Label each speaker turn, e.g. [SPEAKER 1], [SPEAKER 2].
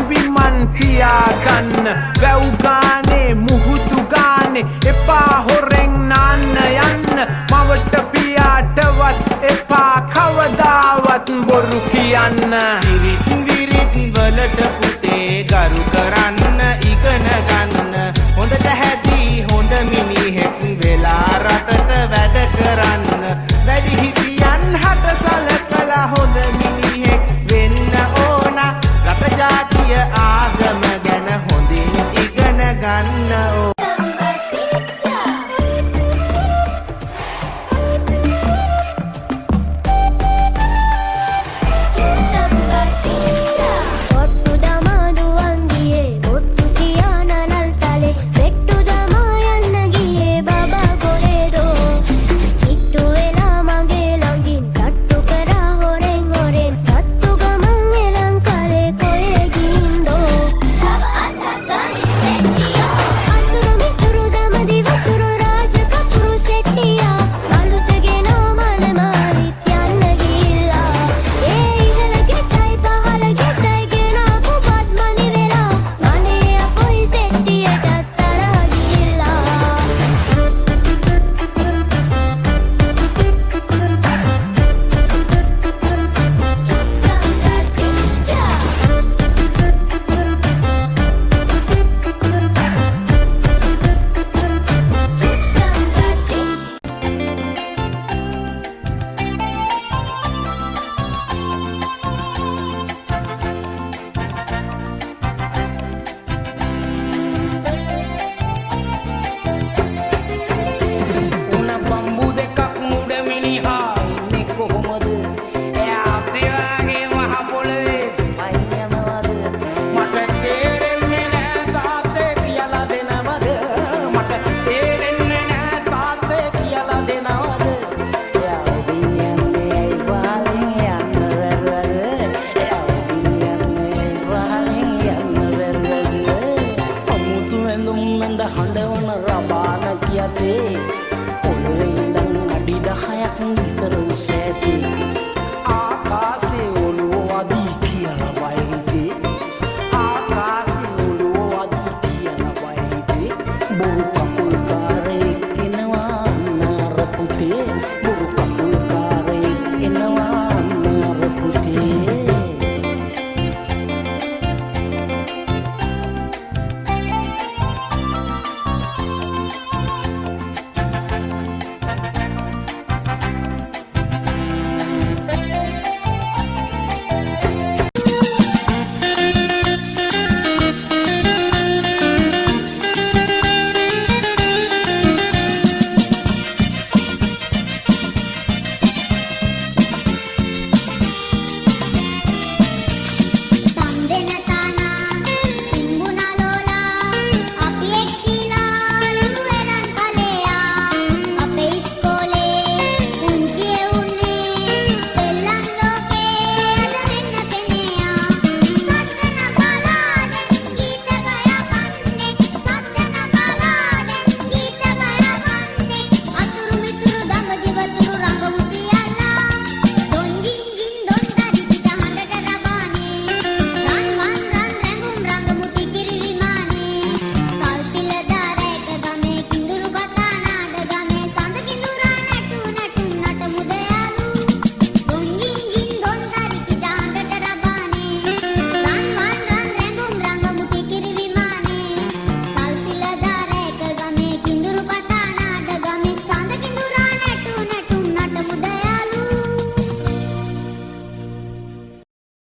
[SPEAKER 1] බිමන් තියාගන්න. වැව් ගානේ මුහුදු ගානේ එපා හොරෙන් නාන්න යන්න. මවට පියාටවත් එපා කවදාවත් බොරු කියන්න.
[SPEAKER 2] සිරිත් විරිත් වලට පුතේ ගරු කරන්න ඉගෙන ගන්න. හොඳට හැදී හොඳ මිනිහෙක් වෙලා රටට වැඩ කරන්න. වැඩිහිටියන් හට සලකලා හොඳ මිනිහෙක් වෙන්න ඕන. රට ජාතිය ආගම ගැන හොඳින් ඉගෙන ගන්න ඕන.
[SPEAKER 3] සම්බටිච්චා. සම්බටිච්චා.
[SPEAKER 4] ඔට්ටු දමා දුවන් ගියේ, ඔට්ටු තියා නලල් තලේ, පෙට්ටු දමා යන්න ගියේ බබා කොහෙදෝ? කිට්ටු වෙලා මගේ ළඟින් තට්ටු කරා හොරෙන් හොරෙන්, තට්ටු ගමන් එලං කලේ කොහෙ ගිහින්දෝ?
[SPEAKER 3] තව අතක් ගනින් සෙට්ටියෝ.
[SPEAKER 4] අතුරු මිතුරු දමදි වතුරු රාජ කපුරු සෙට්ටියා, අලුත ගෙනෝ මන මාරිත් යන්න ගිහිල්ලා. ඒ ඉහළ ගෙටයි පහළ ගෙටයි ගෙනාපු බත් මදි වෙලා, අනේ අපොයි සෙට්ටියටත් තරහ ගිහිල්ලා.
[SPEAKER 3] සම්බටිච්චා. සම්බටිච්චා.
[SPEAKER 5] උණ බම්බු දෙකක් මුඩ මිනිහා ඉන්නේ කොහොමද? එයා අපේ වගේ මහ පොළවේ පයින් යනවද? මට තේරෙන්නේ නෑ තාත්තේ, කියලා දෙනවද? මට තේරෙන්නේ නෑ තාත්තේ, කියලා දෙනවද? එයා උඩින් යන්නේ ඇයි, පහලින් යන්න බැරුවද? එයා උඩින් යන්නේ ඇයි, පහලින් යන්න බැරුවද? අමුතු ඇඳුම් ඇඳ හඬවන රබාන කියතේ.